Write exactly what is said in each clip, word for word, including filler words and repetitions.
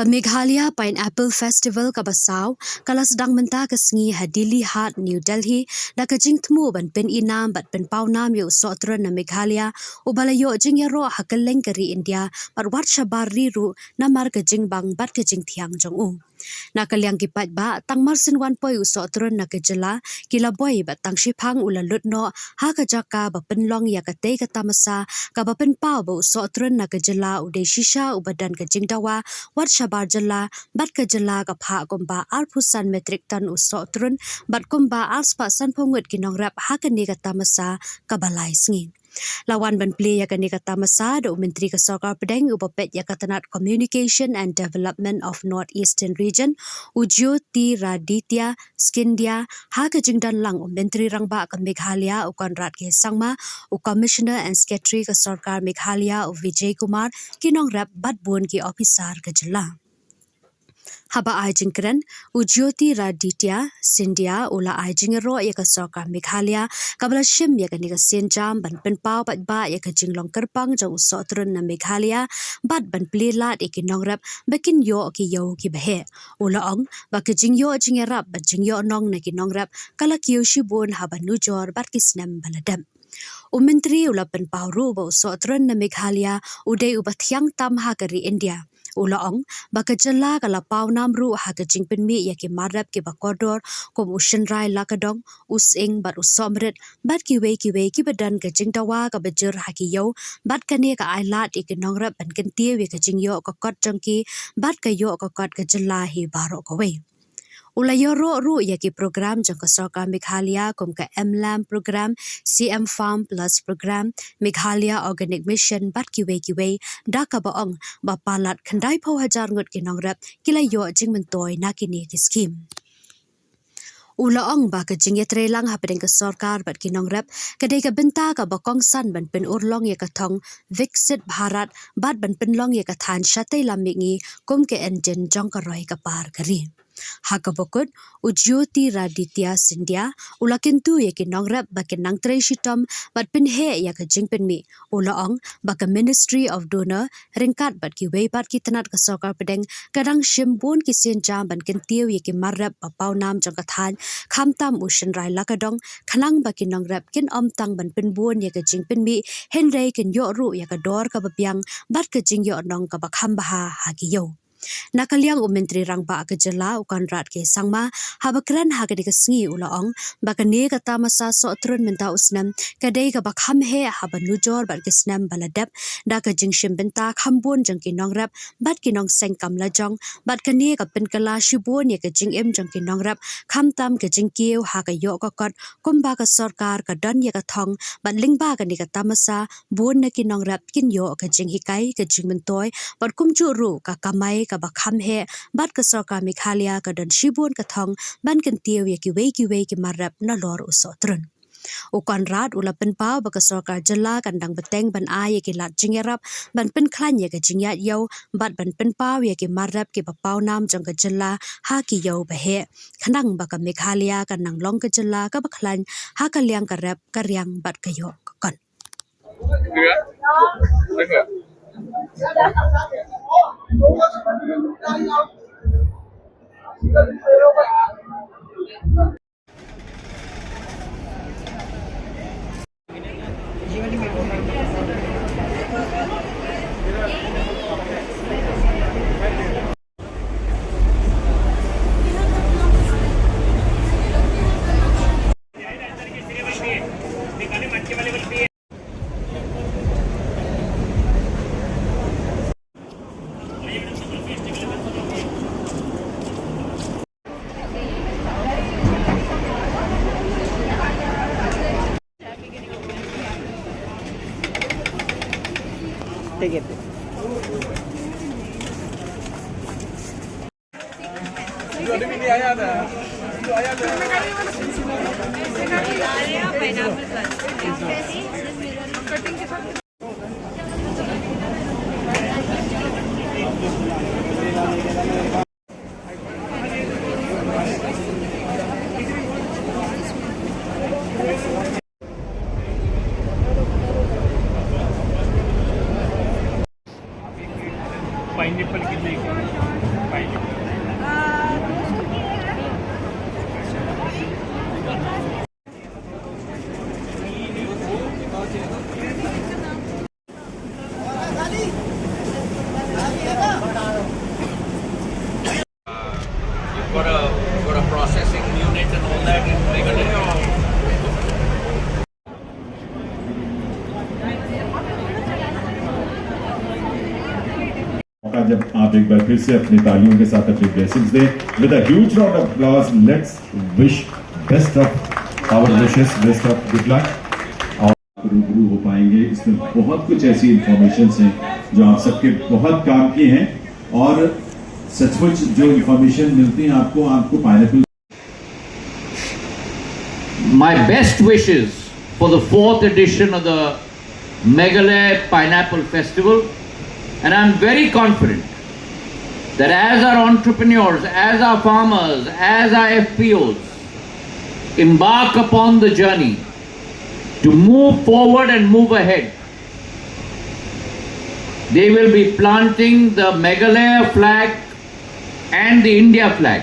Meghalaya Pineapple Festival kaba saw, ka la sdang mynta ka sngi ha Dilli Haat, New Delhi, da ka jingthmu ban pyn-i nam bad pynpaw nam ïa u sohtrun na Meghalaya, uba la ïoh jingïaroh ha kylleng ka ri India, bad wat shabar ri ruh, namar ka jingbang bad ka jingthiang jong u. Na ka liang ki paidbah, tang mar shen wan poi u sohtrun na ka jylla, ki la boi bad tang shiphang u la lut noh, ha ka jaka ba pynlong ïa katei ka tamasa, kaba pynpaw ba u sohtrun na ka jylla u dei shisha uba don ka jingdawa, wat shabar jylla, bad ka jylla ka phah kumba arphew san metric ton u sohtrun, bad kumba arspah sanphew ngut ki nongrep ha kane ka tamasa kaba lai sngi. La wan ban plie ïa kane ka tamasa da u Myntri ka Sorkar Pdeng uba peit ïa ka tnat Communication and Development of North Eastern Region, u Jyotiraditya Scindia, ha ka jingdon lang u Myntri Rangbah ka Meghalaya u Conrad K Sangma, u Commissioner and Secretary ka Sorkar Meghalaya u Vijay Kumar, ki nongrep bad bun ki ophisar ka jylla. Haba ai jingkren, u Jyotiraditya Scindia u la ai jingïaroh ïa ka Sorkar Meghalaya, kaba la shim ïa kane ka sienjam ban pynpaw paidbah ïa ka jinglong kyrpang jong u sohtrun na Meghalaya, bad ban plie lad ïa ki nongrep ba kin ïoh ki ïew kiba heh. U la ong ba ka jingïoh jingïarap bad jingïoh nong na ki nongrep ka la kiew shibun haba nujor bad ki snem ba la dep. U Myntri u la pynpaw ruh ba u sohtrun na Meghalaya u dei uba thiang tam ha ka ri India. U la ong ba ka jylla ka la paw nam ruh ha ka jingpynmih ïa ki mar rep kiba kordor kum u shynrai lakadong, u sying bad u sohmrit, bad kiwei kiwei kiba don ka jingdawa kaba jur ha ki ïew, bad kane ka ai lad ïa ki nongrep ban kyntiew ïa ka jingïoh ka kot jong ki, bad ka ïoh ka kot ka jylla hi baroh kawei. U la ïaroh ruh ïa ki program jong ka Sorkar Meghalaya kum ka M LAMP program, C M Farm Plus program, Meghalaya Organic Mission bad kiwei kiwei, da kaba ong ba palat khyndai phew hajar ngut ki nongrep ki la ïoh jingmyntoi na kine ki skhim. U la ong ba ka jingïatreilang hapdeng ka sorkar bad ki nongrep ka dei ka bynta kaba kongsan ban pynurlong ïa ka thong Viksit Bharat bad ban pynlong ïa ka thaiñ shatei lam mihngi kum ka engine jong ka roi ka par ka ri. Ha kaba kut, u Jyotiraditya Scindia u la kyntu ïa ki nongrep ba kin nang trei shitom bad pynheh ïa ka jingpynmih. U la ong ba ka Ministry of DoNER ryngkat bad kiwei pat ki tnat ka Sorkar Pdeng ka dang shim bun ki sienjam ban kyntiew ïa ki mar rep ba paw nam jong ka thaiñ, khamtam u shynrai lakadong, khnang ba ki nongrep kin ym tang ban pynbun ïa ka jingpynmih, hynrei kin ïoh ruh ïa ka dor kaba biang bad ka jingïoh nong kaba kham bha ha ki ïew. Na ka liang u Myntri Rangbah ka jylla u Conrad K Sangma, haba kren ha kane ka sngi u la ong ba kane ka tamasa sohtrun mynta u snem ka dei kaba kham heh haba nujor bad ki snem ba la dep, da ka jingshim bynta kham bun jong ki nongrep bad ki nongseng kam lajong, bad kane ka pynkylla shibun ïa ka jingim jong ki nongrep, khamtam ka jingkiew ha ka ïoh ka kot, kumba ka sorkar ka don ïa ka thong, bad lyngba kane ka tamasa bun na ki nongrep kin ïoh ka jinghikai, ka jingmyntoi, bad kumjuh ruh ka kamai kaba kham heh, bad ka Sorkar Meghalaya ka don shibun ka thong ban kyntiew ïa kiwei kiwei ki mar rep nalor u sohtrun. U Conrad u la pynpaw ba ka sorkar jylla kan dang bteng ban ai ïa ki lad jingïarap ban pynkhlaiñ ïa ka jingïaid ïew bad ban pynpaw ïa ki mar rep kiba paw nam jong ka jylla ha ki ïew ba heh, khnang ba ka Meghalaya kan nang long ka jylla kaba khlaiñ ha ka liang ka rep, ka riang bad ka ïoh ka kot. Pineapple कितने की? You've got a, you've got a processing unit and all that in Meghalaya. मौका जब आप एक बार फिर से अपनी तालियों के साथ अपनी ब्लेसिंग्स दें with a huge round of applause. Let's wish best of our wishes, best of good luck. और रूबरू हो पाएंगे, इसमें बहुत कुछ ऐसी इंफॉर्मेशन हैं जो आप सबके बहुत काम की हैं और सचमुच जो इंफॉर्मेशन मिलती है आपको, आपको पाइनएप्पल My best wishes for the fourth edition of the Meghalaya Pineapple Festival, and I'm very confident that as our entrepreneurs, as our farmers, as our F P Os embark upon the journey to move forward and move ahead, they will be planting the Meghalaya flag and the India flag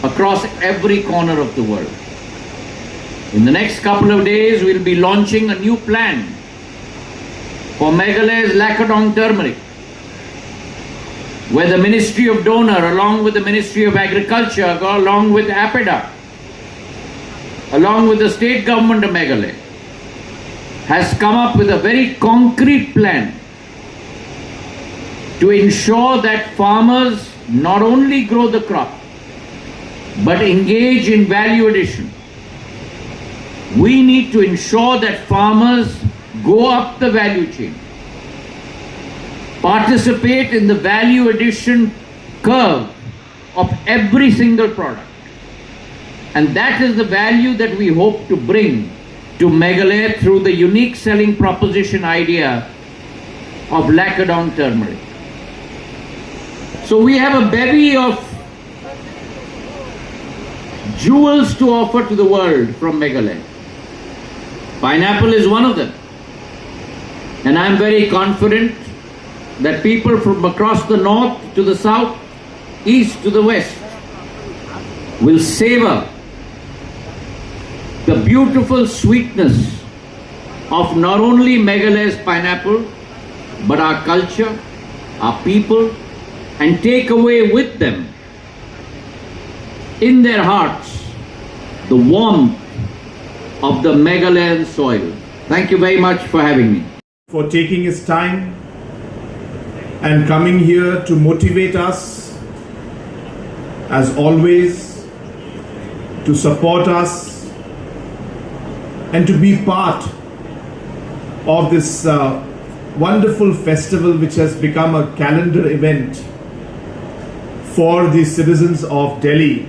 across every corner of the world. In the next couple of days, we'll be launching a new plan for Meghalaya's Lakadong turmeric, where the Ministry of DoNER, along with the Ministry of Agriculture, along with APIDA, along with the state government of Meghalaya, has come up with a very concrete plan to ensure that farmers not only grow the crop but engage in value addition. We need to ensure that farmers go up the value chain, participate in the value addition curve of every single product. And that is the value that we hope to bring to Meghalaya through the unique selling proposition idea of Lakadong turmeric. So we have a bevy of jewels to offer to the world from Meghalaya. Pineapple is one of them. And I'm very confident that people from across the north to the south, east to the west, will savor the beautiful sweetness of not only Meghalaya's pineapple, but our culture, our people, and take away with them in their hearts the warmth of the Meghalayan soil. Thank you very much for having me. For taking his time and coming here to motivate us, as always, to support us, and to be part of this uh, wonderful festival which has become a calendar event for the citizens of Delhi,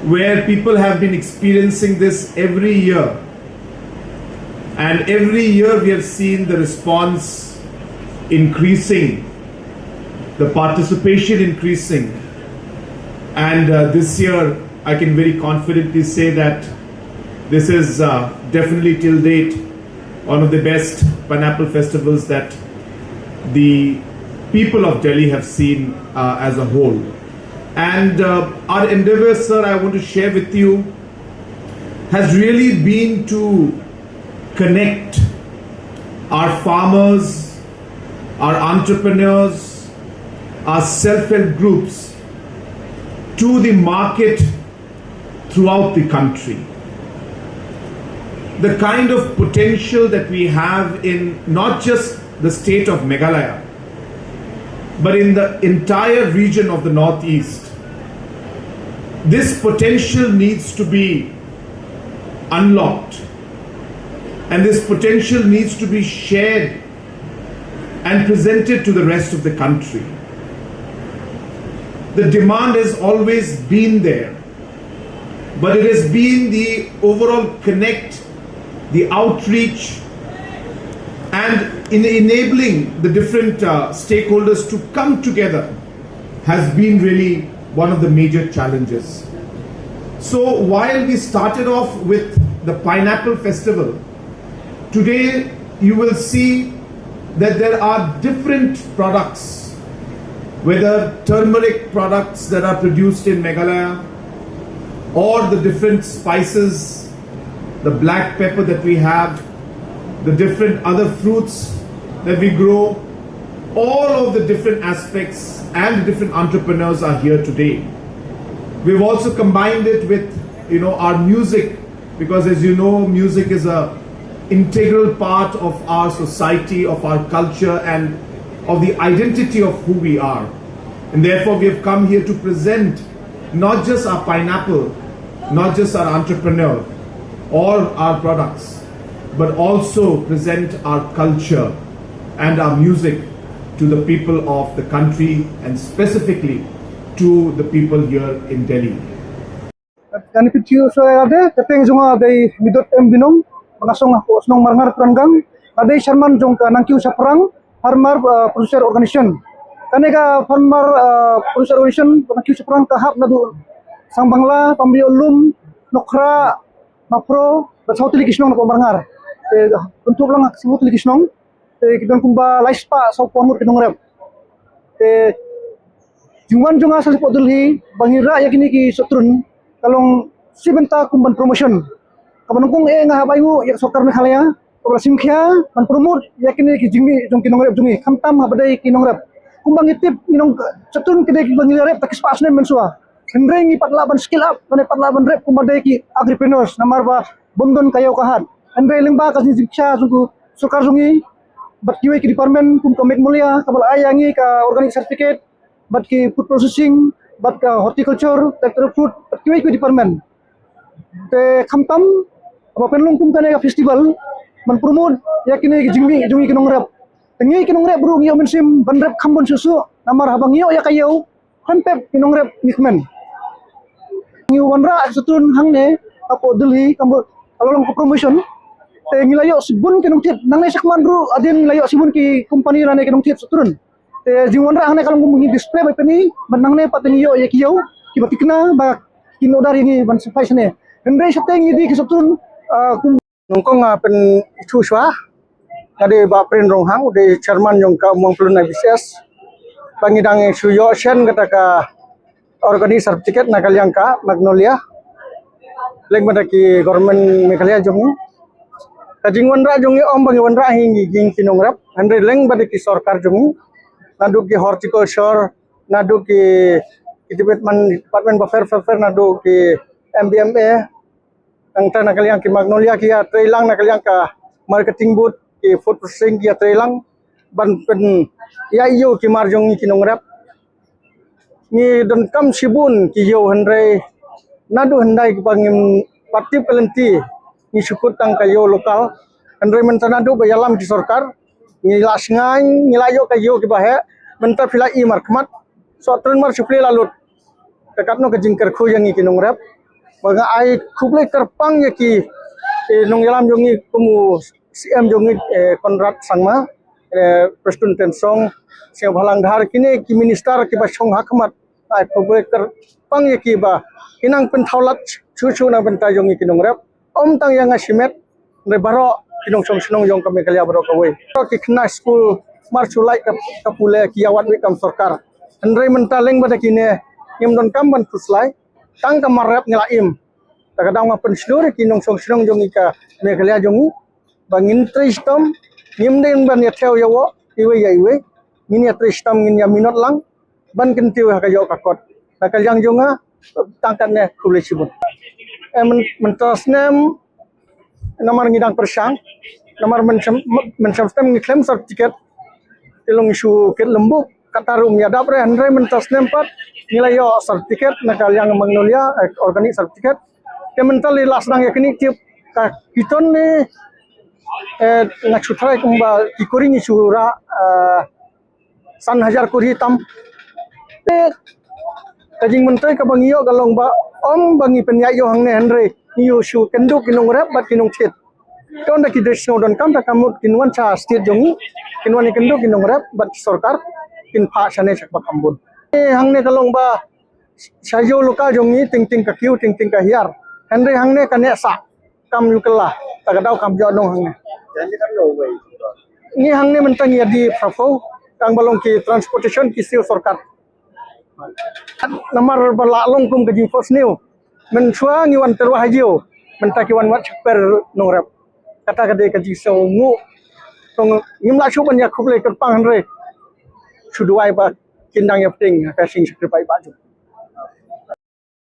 where people have been experiencing this every year. And every year we have seen the response increasing, the participation increasing. And uh, this year, I can very confidently say that this is uh, definitely till date one of the best pineapple festivals that the people of Delhi have seen uh, as a whole. And uh, our endeavor, sir, I want to share with you, has really been to connect our farmers, our entrepreneurs, our self help groups to the market throughout the country. The kind of potential that we have in not just the state of Meghalaya, but in the entire region of the Northeast, this potential needs to be unlocked, and this potential needs to be shared and presented to the rest of the country. The demand has always been there, but it has been the overall connect, the outreach, and in enabling the different uh, stakeholders to come together has been really one of the major challenges. So while we started off with the pineapple festival, today you will see that there are different products Whether turmeric products that are produced in Meghalaya or the different spices, the black pepper that we have, the different other fruits that we grow, all of the different aspects and the different entrepreneurs are here today. We've also combined it with, you know, our music, because, as you know, music is a integral part of our society, of our culture, and of the identity of who we are. And therefore, we have come here to present not just our pineapple, not just our entrepreneur or our products, but also present our culture and our music to the people of the country, and specifically to the people here in Delhi. Kane phi ïohi shuwa ïa lade, ka kyrteng jong nga dei Midot M Binong, ba nga song ha shnong Marngar Pyranggang, nga dei chairman jong ka Nangkiew Shaphrang Farmer, uh, Producer Organization. Kane ka Farmer, uh, Producer Organization Nangkiew Shaphrang ka hap naduh Sangbangla, Pambiolum, Nongkhrah, Mawphro, bad saw tylli ki shnong na Marngar. Te kynthup lang ha saw tylli ki shnong, te ki don kumba lai spah saw phew ngut ki nongrep. Te jingwan jong nga sha lade hapoh Delhi ba ngi rah ïa kine ki sohtrun ka long shi bynta kum ban promotion. Kaba nyngkong eh nga hap ai nguh ïa ka sorkar Meghalaya kaba la shim khia ban promote ïa kine ki jingmih jong ki nongrep jong ngi, khamtam haba dei ki nongrep. Kumba ngi tip ngi nong sohtrun ki dei kiba ngi la rep tang ki spah snem mynshuwa. Hynrei ngi pat lah ban skill up, ngi pat lah ban rep kumba dei ki agripreneurs namar ba bym don ka ïew ka hat. Hynrei lyngba ka jingshim khia jong ka sorkar jong ngi bad kiwei ki department kum ka Magnolia kaba la ai ïa ngi ka organic certificate, bad ki food processing, bad ka horticulture, tractor fruit, bad kiwei ki department. Te khamtam ba pynlong kum kane ka festival ban promote ïa kine ki jingmih jong ngi ki nongrep. Te ngi ki nongrep ruh ngi ïoh mynsiem ban rep kham bun shuh shuh namar haba ngi ïoh ïa ka ïew, khlem pep ki nongrep ngi kmen. Ngi wanrah sohtrun hangne hapoh Delhi, kam ka long ka promotion. Te ngi la ïoh shibun ki nongthied, nangne shakhmat ruh hadien ngi la ïoh shibun ki company lane ki nongthied sohtrun. Te jingwanrah hangne ka long kum ngi display ba pynïaid, bad nangne pat ngi ïoh ïa ki ïew kiba thikna ba kin order ïa ngi ban supply shane. Hynrei shatei ngi dei ki sohtrun, ah, kum Nyngkong nga pyn-ithuh shuwa, nga dei Bah Prin Ronghang, u dei chairman jong ka Umwang Pyllun I B C S. Ba ngi dang shu ïoh shen kata ka organic certificate na ka liang ka Magnolia, leng bad ki government Meghalaya jong ngi. Ka jingwanrah jong ngi ym ba ngi wanrah hi ngi, ngi ki nongrep, hynrei leng bad ki sorkar jong ngi, naduh ki horticulture, naduh ki, ki department, department bapher bapher, naduh ki M B M A, nangta na ka liang ki Magnolia ki ïatreilang, na ka liang ka marketing booth, ki food processing ki ïatreilang ban pynïaid ïew ki mar jong ngi ki nongrep. Ngi donkam shibun ki ïew, hynrei naduh hyndai ba ngim pat tip ka lynti, ngi shu kut tang ka ïew local. Hynrei mynta naduh ba ïalam ki sorkar, ngi la shngaiñ, ngi la ïoh ka ïew kiba heh. Mynta phi la i markhmat, sohtrun mar shu plie la lut. Te katno ka jingkyrkhu ïa ngi ki nongrep. Ba nga ai khublei kyrpang ïa ki, eh, nongïalam jong ngi kum u C M jong ngi, eh, Conrad Sangma, eh, Prestone Tynsong, Sniawbhalang Dhar, kine ki minister kiba shong ha khmat. Ai khublei kyrpang ïa ki ba ki nang pynthaw lad shuh shuh na bynta jong ngi ki nongrep. Ym tang ïa nga shimet, hynrei baroh ki nongshong shnong jong ka Meghalaya baroh kawei. Baroh ki khynnah skul mar shu lait ka, ka pule ki ïawad beit kam sorkar. Hynrei mynta leng bad kine ngim donkam ban khuslai. Tang ka mar rep ngi la im. Ta ka daw nga pynshlur ïa ki nongshong shnong jong ngi ka Meghalaya jong ngi ba ngin trei shitom, ngim dei ban ïa thew ïa wok iwei ïa iwei. Ngin ïa trei shitom, ngin ïa minot lang ban kyntiew ha ka ïoh ka kot. Na ka liang jong nga, tang katne, khublei shibun. Eh, myn-, mynta snem, namar ngi dang pyrshang, namar mynshem, mynshem snem ngi khlem certificate, te long ngi shu kit lembuk, kata ruh ym ïadap re, hynrei mynta snem pat ngi la ïoh certificate na ka liang Magnolia, eh, organic certificate. Te mynta lei la sdang ïa kine tip ka kiton ne, eh, nga shu tharai kumba ki kuri ngi shu rah, eh, san hajar kuri tam. Te ka jingmyntoi kaba ngi ïoh ka long ba ym ba ngi pynïaid ïoh hangne, hynrei ngi ïoh shu kynduh ki nongrep bad ki nongthied. Te ynda ki dei sngew donkam, ta ka mut kin wan sha state jong ngi, kin wan ïa kynduh ki nongrep bad ki sorkar, kin phah shane sha kaba kham bun. Te hangne ka long ba sha ïew local jong ngi, ting ting ka kiew, ting ting ka hiar. Hynrei hangne ka neh sah, kam ïoh kylla, ta ka daw kam ïoh nong hangne. Ngi hangne mynta ngi ïa die phraphew, tang ba long ki transportation ki siew sorkar. Namar ba la long kum ka jingphohsniew, mynshuwa ngi wan tyrwa ha jong, mynta ki wan wad shakper nongrep. Kata ka dei ka jingsngewnguh. Tang ngim lah shuh ban ïa khublei kyrpang, hynrei shu duwai ba kin dang ïa pdiang ha ka jingshakri paidbah jong.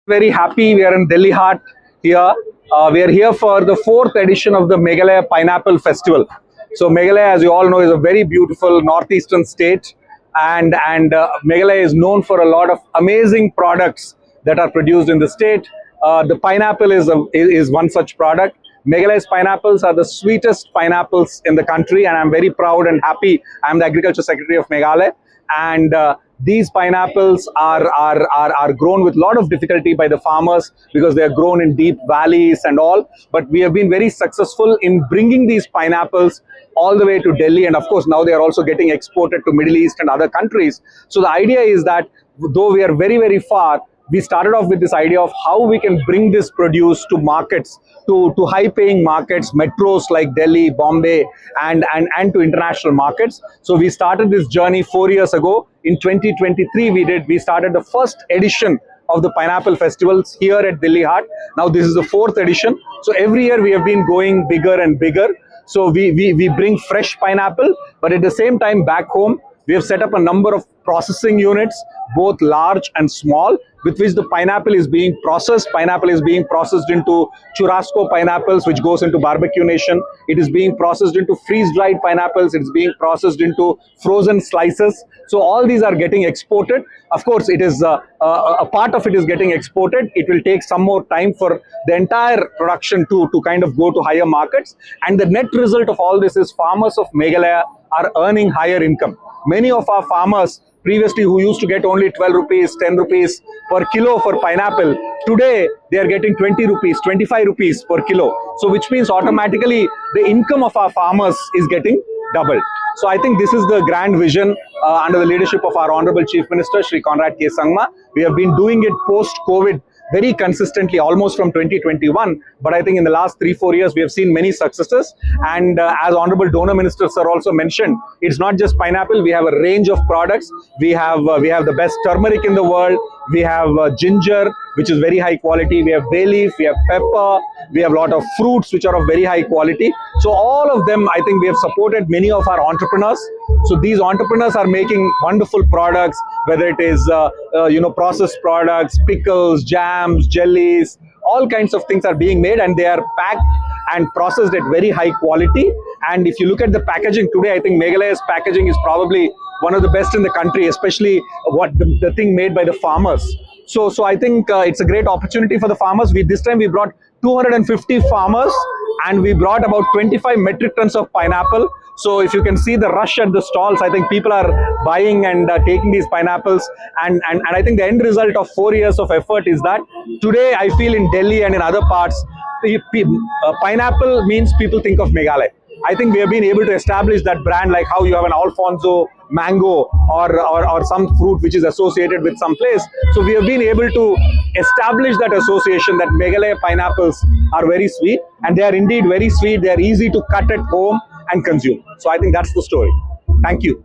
Very happy. We are in Delhi Haat here. Uh, we are here for the fourth edition of the Meghalaya Pineapple Festival. So Meghalaya, as you all know, is a very beautiful northeastern state, and and uh, Meghalaya is known for a lot of amazing products that are produced in the state. Uh, the pineapple is a, is one such product. Meghalaya's pineapples are the sweetest pineapples in the country, and I'm very proud and happy. I'm the agriculture secretary of Meghalaya, and uh, these pineapples are, are are are grown with a lot of difficulty by the farmers because they are grown in deep valleys and all. But we have been very successful in bringing these pineapples all the way to Delhi, and of course now they are also getting exported to Middle East and other countries. So the idea is that though we are very, very far, we started off with this idea of how we can bring this produce to markets, to, to high paying markets, metros like Delhi, Bombay, and, and, and to international markets. So we started this journey four years ago. In twenty twenty-three, we did, we started the first edition of the pineapple festivals here at Delhi Haat. Now this is the fourth edition. So every year we have been going bigger and bigger. So we, we, we bring fresh pineapple, but at the same time back home, we have set up a number of processing units, both large and small, with which the pineapple is being processed. Pineapple is being processed into churrasco pineapples, which goes into Barbecue Nation. It is being processed into freeze-dried pineapples. It's being processed into frozen slices. So all these are getting exported. Of course, it is uh, uh, a part of it is getting exported. It will take some more time for the entire production to, to kind of go to higher markets. And the net result of all this is farmers of Meghalaya are earning higher income. Many of our farmers previously who used to get only twelve rupees, ten rupees per kilo for pineapple, today they are getting twenty rupees, twenty-five rupees per kilo. So which means automatically the income of our farmers is getting doubled. So I think this is the grand vision uh, under the leadership of our Honorable Chief Minister, Shri Conrad K Sangma. We have been doing it post COVID very consistently, almost from twenty twenty-one. But I think in the last three, four years, we have seen many successes. And uh, as Honorable Donor Minister Sir also mentioned, it's not just pineapple. We have a range of products. We have uh, we have the best turmeric in the world. We have uh, ginger, which is very high quality. We have bay leaf. We have pepper. We have a lot of fruits which are of very high quality. So all of them, I think, we have supported many of our entrepreneurs. So these entrepreneurs are making wonderful products, whether it is uh, uh, you know, processed products, pickles, jams, jellies, all kinds of things are being made, and they are packed and processed at very high quality. And if you look at the packaging today, I think Meghalaya's packaging is probably one of the best in the country, especially what the, the thing made by the farmers. So, so I think uh, it's a great opportunity for the farmers. We, this time we brought two hundred fifty farmers, and we brought about twenty-five metric tons of pineapple. So if you can see the rush at the stalls, I think people are buying and uh, taking these pineapples. And, and, and I think the end result of four years of effort is that today I feel in Delhi and in other parts, pe- pe- uh, pineapple means people think of Meghalaya. I think we have been able to establish that brand, like how you have an Alphonso mango or, or, or some fruit which is associated with some place. So we have been able to establish that association that Meghalaya pineapples are very sweet, and they are indeed very sweet. They are easy to cut at home and consume. So I think that's the story. Thank you.